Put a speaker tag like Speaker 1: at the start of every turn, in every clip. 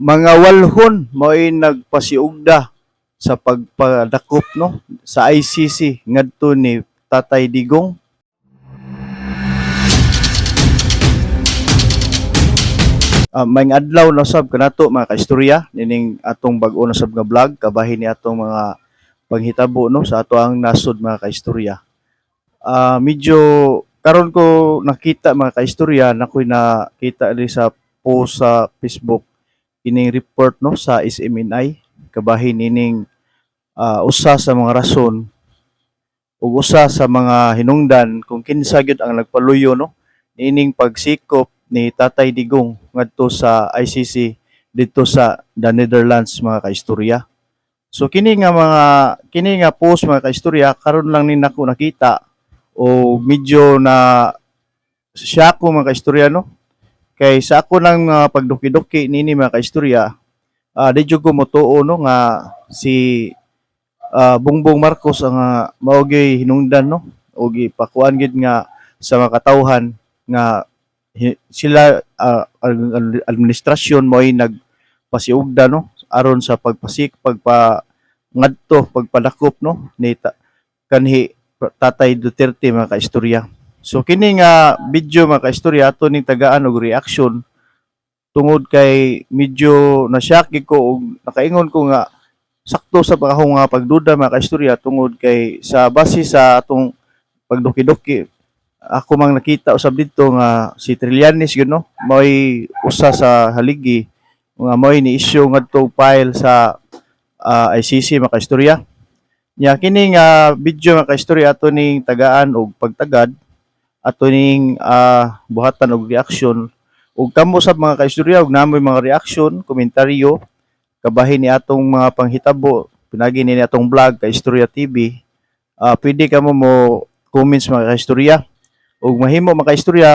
Speaker 1: Mga walhon mao'y nagpasiugda sa pagpadakop, no, sa ICC ngadto ni Tatay Digong. May adlaw na sab kanato, mga kaistorya, nining atong bag-o na sab nga vlog kabahin ni atong mga panghitabo, no, sa ato ang nasod, mga kaistorya. Medyo karon ko nakita, mga kaistorya, nakoy nakita diri sa post sa Facebook kining report, no, sa SMNI kabahin nining usa sa mga rason ug usa sa mga hinungdan kung kinsa gyud ang nagpaluyo, no, niining pagsikop ni Tatay Digong ngadto sa ICC dito sa the Netherlands, mga kaistorya. So kini nga mga kini nga post, mga kaistorya, karon lang ni nako nakita o medyo na siya ko, mga kaistorya, no, kay sa ako lang pagduki-duki nini, mga kaistorya, di jud ko motuo, no, nga si Bongbong Marcos ang mao gyud hinungdan, no, o gipakuan gid nga sa mga katawhan nga sila ang administrasyon mo'y nagpasiugda, no, aron sa pagpasik pagpa ngadto pagpadakop, no, ni kanhi Tatay Duterte, mga kaistorya. So kini nga video, mga kaistorya, ato ning tagaan og reaction tungod kay medyo na-shock gid ko og nakaingon ko nga sakto sa akong nga pagduda, mga kaistorya, tungod kay sa base sa atong pagduki-duki, ako mang nakita usab didto nga si Trillanes gyud, no, mao'y usa sa haligi nga mao'y ni issue ngadto file sa ICC, mga kaistorya. Nya kini nga video, mga kaistorya, ato ning tagaan og pagtagad, ato ning buhatan og reaction, ug kamo sab, mga kaistorya, og namoy mga reaction, komentaryo kabahin ni atong mga panghitabo pinagi ni atong vlog Kaistorya TV, pwede kamo mo comments, mga kaistorya, ug mahimo, mga kaistorya,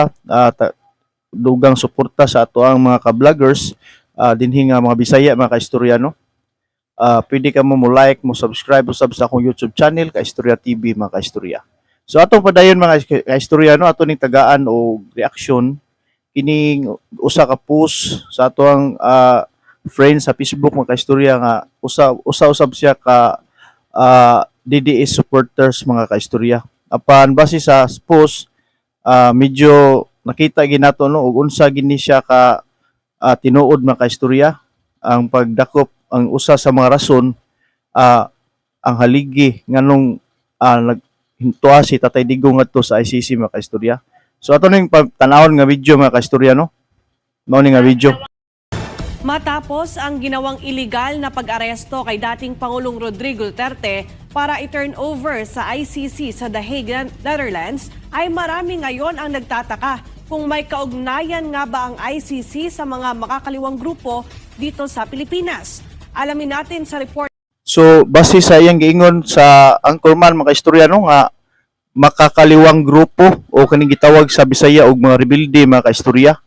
Speaker 1: dugang suporta sa ato ang mga ka-vloggers dinhi nga mga Bisaya, mga kaistorya, no. Pwede kamo mo like, mo subscribe usab sa akong YouTube channel, Kaistorya TV, mga kaistorya. So atong padayon, mga kaistorya, no, ato ning tagaan og reaction kining usa ka post sa ato ang friend sa Facebook, mga kaistorya, nga usa usa usab siya ka DDS supporters, mga kaistorya. Apan base sa post, medyo nakita ginato, no, ug unsa gini siya ka tinuod, mga kaistorya, ang pagdakop, ang usa sa mga rason, ang haligi nganong naghintuan si Tatay Digong ngadto sa ICC, mga kaistorya. So ato ning tanawon nga video, mga kaistorya, no. Mao ni nga video.
Speaker 2: Matapos ang ginawang iligal na pag-aresto kay dating Pangulong Rodrigo Duterte para i-turn over sa ICC sa The Hague, Netherlands, ay marami ngayon ang nagtataka kung may kaugnayan nga ba ang ICC sa mga makakaliwang grupo dito sa Pilipinas. Alamin natin sa report
Speaker 1: So base sa iyang giingon sa anchorman, mga kaistorya, no, nga makakaliwang grupo o kaning gitawag sa Bisaya og mga rebelde, mga kaistorya.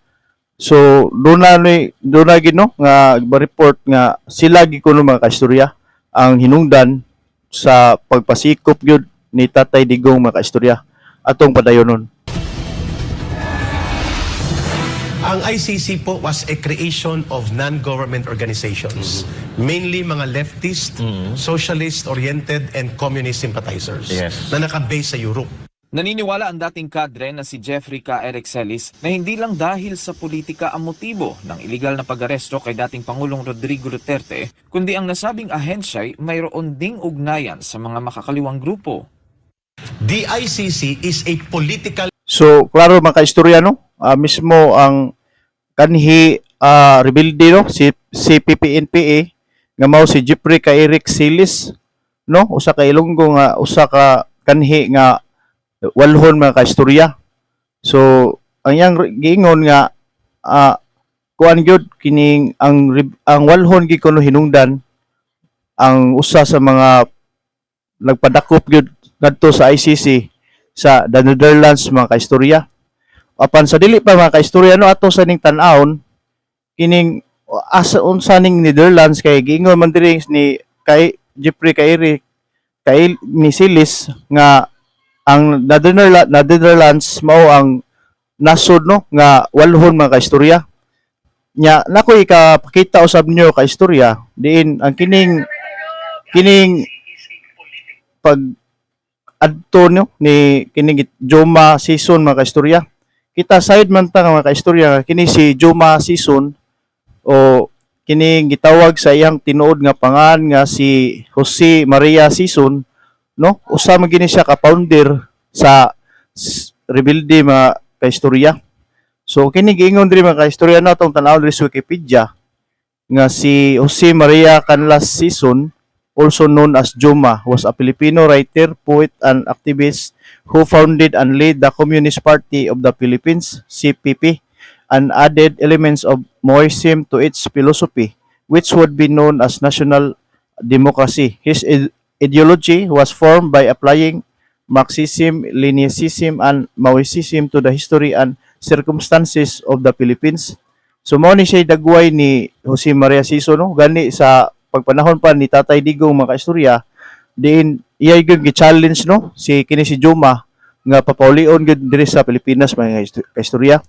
Speaker 1: So doon na ni doon na gid, no, nga ba-report nga sila gi kuno, mga kaistorya, ang hinungdan sa pagpasikop gyud ni Tatay Digong, mga kaistorya. Atong padayonon.
Speaker 3: Ang ICC po was a creation of non-government organizations. Mainly mga leftist, socialist-oriented, and communist sympathizers na naka-base sa Europe.
Speaker 4: Naniniwala ang dating kadre na si Jeffrey K. Eric Celis na hindi lang dahil sa politika ang motibo ng iligal na pag-aresto kay dating Pangulong Rodrigo Duterte, kundi ang nasabing ahensya'y mayroon ding ugnayan sa mga makakaliwang grupo.
Speaker 3: The ICC is a political
Speaker 1: So klaro, mga kaistorya, no, mismo ang kanhi rebelde, no, si CPP-NPA nga mao si Jeffrey K. Eric Celis, no, usa ka Ilonggo nga usa ka kanhi nga walhon, mga kaistorya. So ang iyang giingon nga kuan gyud kining ang walhon gi kuno hinungdan ang usa sa mga nagpadakop gyud ngadto sa ICC sa the Netherlands, mga kaistorya. Apan sa dili pa, mga kaistorya, no, ato sa ning tan-awon kining asa unsa ning Netherlands, kay giingon man diri ni kay Jeffrey kay Eric kay ni Silis nga ang Netherlands mao ang nasod, no, nga walhon, mga kaistorya. Nya nako ikapakita usab niyo ka istorya diin ang kining kining pag adto no ni kining Joma Sison, mga kaistorya. Kita side man ta nga, mga kaistorya, kini si Joma Sison o kining gitawag sa iyang tinuod nga pangan nga si Jose Maria Sison, no, usa man gini siya ka founder sa Rebelde, mga kaistorya. So kini giingon diri, mga kaistorya, na atong tan-awon diri sa Wikipedia nga si Jose Maria Canlas Sison, also known as Joma, was a Filipino writer, poet, and activist who founded and led the Communist Party of the Philippines, CPP, and added elements of Maoism to its philosophy, which would be known as national democracy. His ideology was formed by applying Marxism, Leninism, and Maoism to the history and circumstances of the Philippines. So mao ni siya dagway ni Jose Maria Sison, no, gani sa pagpanahon pa ni Tatay Digong, mga kaistorya, diin iya gyud gi-challenge, no, si kini si Joma nga papaulion gyud diri sa Pilipinas, mga kaistorya.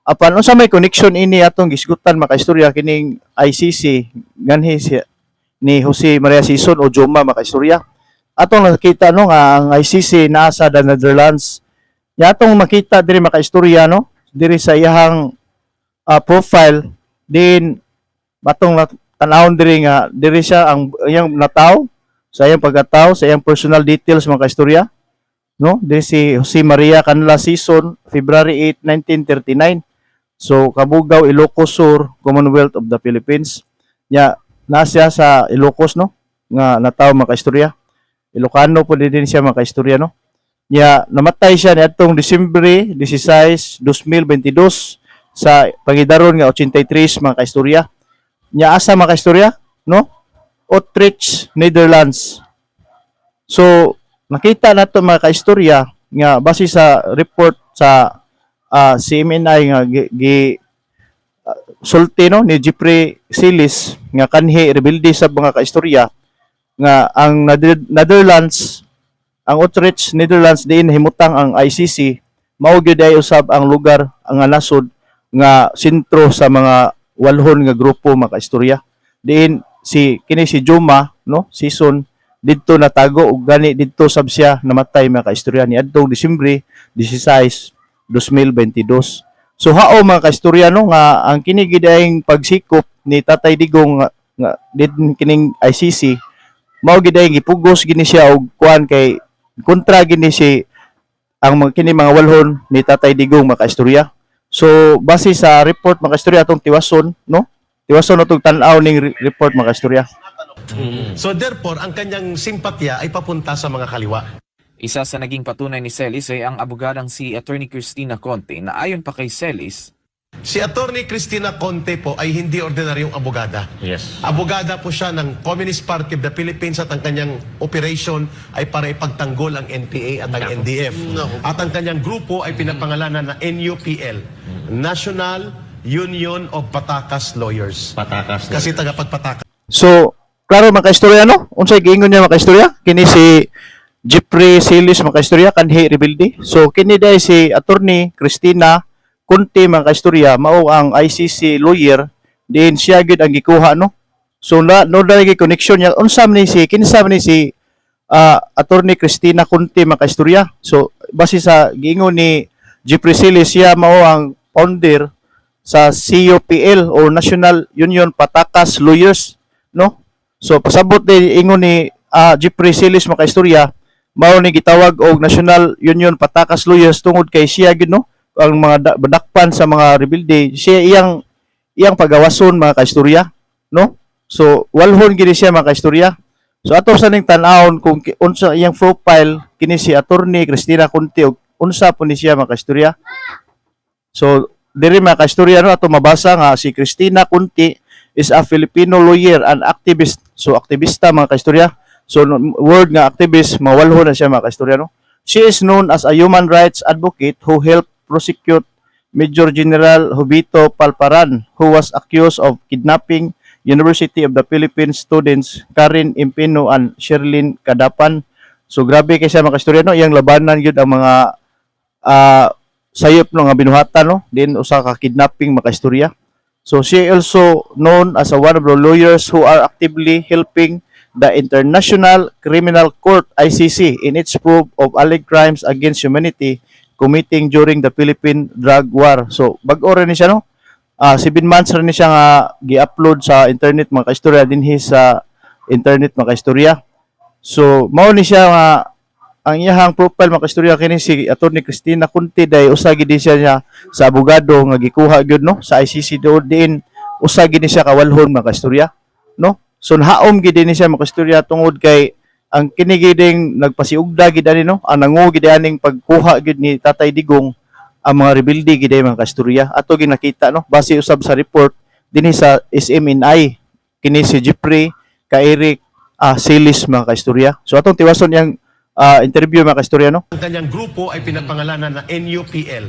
Speaker 1: Apan unsa may connection ini atong gisgutan, mga kaistorya, kining ICC nganhi si ni Jose Maria Sison o Joma, mga kaistorya? Atong nakita, no, nga ang ICC naa sa the Netherlands. Ya atong makita diri, mga kaistorya, no, diri sa iyahang profile din atong tan-awon diri nga diri siya ang iyang nataw sa iyang pagkatao, sa iyang personal details, mga kaistorya, no. Diri si Jose Maria Canlas Sison, February 8, 1939. So Kabugao, Ilocos Sur, Commonwealth of the Philippines. Nya na siya sa Ilocos, no, nga nataw, mga kaistorya. Ilocano po din siya, mga kaistorya, no. Nya namatay siya niadtong Disyembre 16, 2022 sa pangidaron nga 83, mga kaistorya. Nya asa, mga kaistorya, no? Utrecht, Netherlands. So nakita nato, mga kaistorya, nga base sa report sa CMNI nga gi sulti, no, ni Jeffrey Celis nga kanhi rebelde sa mga kaistorya nga ang Netherlands, ang Utrecht, Netherlands diin himutang ang ICC, mao gyud ay usab ang lugar ang nga nasod nga sentro sa mga walhon nga grupo, mga kaistorya, diin si kini si Joma, no, Sison didto natago ug gani didto sab siya namatay, mga kaistorya, ni adtong Disyembre 16, 2022. So hao, mga kaistorya, no, nga ang kini gid ayng pagsikop ni Tatay Digong nga din kining ICC mao gid ay gipugos gini siya og kuan kay kontra gini si ang mga kini mga walhon ni Tatay Digong, mga kaistorya. So base sa report, mga kaistorya, atong tiwason, no, tiwason atong tan-aw ning report, mga kaistorya.
Speaker 3: So therefore, ang kanyang simpatya ay papunta sa mga kaliwa.
Speaker 4: Isa sa naging patunay ni Celis ay ang abogadang si Attorney Christina Conte na ayon pa kay Celis,
Speaker 3: Si Attorney Christina Conte po ay hindi ordinaryong abogada. Abogada po siya ng Communist Party of the Philippines at ang kanyang operation ay para ipagtanggol ang NPA at ang NDF. At ang kanyang grupo ay pinapangalanan na NUPL, National Union of Patakas Lawyers.
Speaker 5: Patakas.
Speaker 3: Kasi tagapagpatakas
Speaker 1: So, klaro, mga kaistorya, no? Unsay giingon niya, mga kaistorya? Kini si Jeffrey Celis, mga kaistorya, kanhi rebelde. So, kini dai si Attorney Christina Conte, mga kaistorya, mao ang ICC lawyer din siya gyud ang gikuha, no. So na no dai connection niya unsa man ni si kinsa man ni si Attorney Christina Conte, mga kaistorya? So base sa giingon ni Jeffrey Celis, siya mao ang founder sa CUPL o National Union Patakas Lawyers, no. So pasabot din ingon ni Jeffrey Celis, mga kaistorya, mao ni gitawag og National Union Patakas Lawyers tungod kay siya gyud, no, ang mga badakpan sa mga rebelde siya iyang iyang pagawason, mga kaistorya, no. So walhon gini siya, mga kaistorya. So ato sa ning tan-awon kung unsa iyang profile kini si Attorney Christina Conte ug unsa po ni siya, mga kaistorya. So diri, mga kaistorya, no, ato mabasa nga si Christina Conte is a Filipino lawyer and activist. So aktivista, mga kaistorya. So no, word nga activist, mawalho na siya, mga kaistorya, no. She is known as a human rights advocate who helped prosecute Major General Jovito Palparan, who was accused of kidnapping University of the Philippines students Karen Empeno and Sherlyn Cadapan. So grabe kay siya, mga kaistorya, no, iyang labanan gyud ang mga sayop, no, nga binuhatan, no, din usa ka kidnapping, mga kaistorya. So she also known as a one of the lawyers who are actively helping the International Criminal Court, ICC, in its probe of alleged crimes against humanity committing during the Philippine Drug War. So bag-o rin ni siya, no? 7 months rin ni siya nga gi-upload sa internet, mga kaistorya, dinhi sa internet, mga kaistorya. So mao ni siya nga ang iyahang profile, mga kaistorya. Kini si Attorney Kristina Conti day usa gid siya niya sa abogado nga gikuha gyud, no, sa ICC doon diin usa gid ni siya kawalhon, mga kaistorya, no. So nahaom gid ni siya, mga kaistorya, tungod kay ang kini giding nagpasiugda gid ani, no, ang nangu gid aning pagkuha gid ni Tatay Digong ang mga rebelde gid ay, mga kaistorya, ato ginakita, no, base usab sa report dinhi sa SMNI, kini si Jeffrey Ka Eric Celis, mga kaistorya. So atong tiwason yang interview, mga kaistorya, no.
Speaker 3: Ang kanyang grupo ay pinapangalanan na NUPL,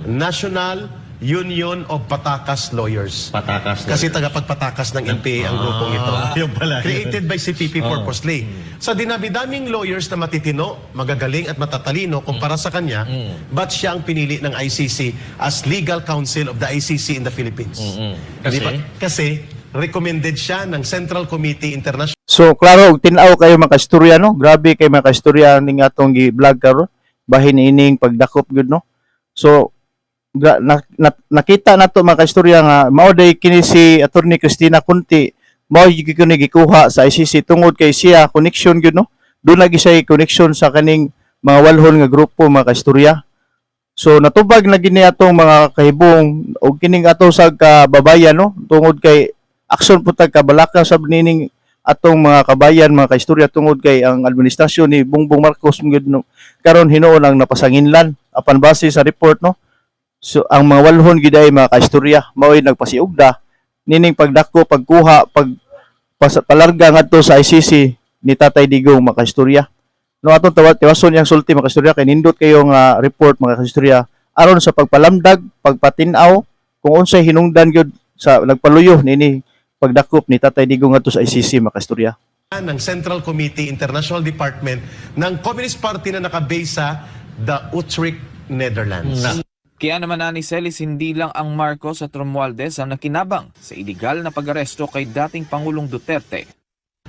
Speaker 3: National Union of Patakas Lawyers.
Speaker 5: Patakas.
Speaker 3: Kasi tagapagpatakas ng NPA ang grupong ito.
Speaker 5: Yun pala.
Speaker 3: Created by CPP purposely. Sa dinami-daming lawyers na matitino, magagaling at matatalino kumpara sa kanya, ba't siya ang pinili ng ICC as legal counsel of the ICC in the Philippines?
Speaker 5: Kasi?
Speaker 3: Di ba? Kasi recommended siya ng Central Committee International
Speaker 1: So klaro og tin-aw kayo, mga kaistorya, no. Grabe kay, mga kaistorya, ning atong gi-vlog karon bahin ining pagdakop gyud, no. So nakita nato, mga kaistorya, nga mao day kini si Attorney Kristina Conti, mao gyud kini gikuha sa ICC tungod kay siya connection gyud, no. Duna gyud siya connection sa kaning mga walhon nga grupo, mga kaistorya. So natubag na gini atong mga kahibong og kining ato sa kababayan, no, tungod kay aksyon po tag kabalaka sab nining atong mga kabayan, mga kaistorya, tungod kay ang administrasyon ni Bongbong Marcos gyud, no, karon hinuon ang napasanginlan apan base sa report, no. So ang mga walhon gid ay, mga kaistorya, mao'y nagpasiugda nining pagdako, pagkuha, palarga ngadto sa ICC ni Tatay Digong, mga kaistorya, no. Atong tiwason yang sulti, mga kaistorya, kay nindot kayo nga report, mga kaistorya, aron sa pagpalamdag, pagpatin-aw kung unsay hinungdan gyud sa nagpaluyo nini pagdakop ni Tatay Digong ngadto sa ICC, mga kaistorya.
Speaker 3: Ng Central Committee International Department ng Communist Party na nakabase sa the Utrecht, Netherlands.
Speaker 4: Kaya naman ani Celis, hindi lang ang Marcos at Romualdez ang nakinabang sa iligal na pag-aresto kay dating Pangulong Duterte.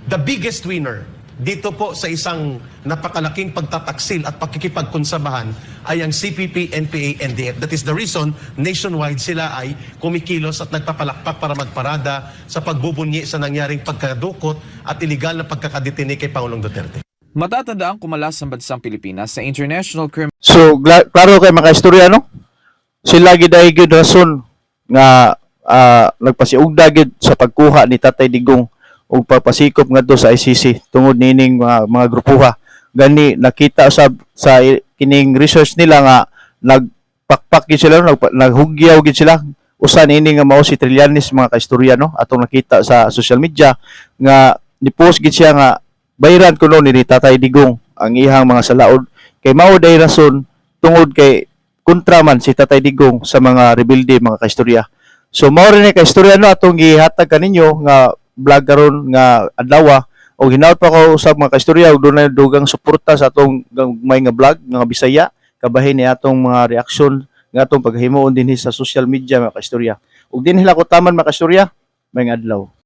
Speaker 3: The biggest winner dito po sa isang napakalaking pagtataksil at pakikipagkonsabahan ay ang CPP, NPA, NDF. That is the reason nationwide sila ay kumikilos at nagpapalakpak para magparada sa pagbubunyi sa nangyaring pagkadukot at iligal na pagkakadetine kay Pangulong Duterte.
Speaker 4: Matatanda ang kumalas ang bansang Pilipinas sa International Criminal
Speaker 1: So klaro kay, mga kaistorya, no. Sila gid ay gyud rason nga nagpasiugda gid sa pagkuha ni Tatay Digong ug pagpasikop ngadto sa ICC tungod niining mga grupuha. Gani nakita usab sa kining research nila nga nagpakpak gid sila, naghugyaw gid sila. Usa niini nga mao si Trillanes, mga kaistorya, no, atong nakita sa social media nga ni-post gid siya nga bayran kuno ni Tatay Digong ang iyang mga salaod kay mao day rason tungod kay kontra man si Tatay Digong sa mga rebelde, mga kaistorya. So mao rin ni, kaistorya, no, atong gihatag kaninyo nga vlog karon nga adlaw og hinaut pa ko usab, mga kaistorya, og dunay dugang suporta sa atong gamay nga vlog nga Bisaya kabahin ni atong mga reaksyon nga atong paghimuon dinhi sa social media, mga kaistorya. Ug dinhi lang ko taman, mga kaistorya. Maayong adlaw.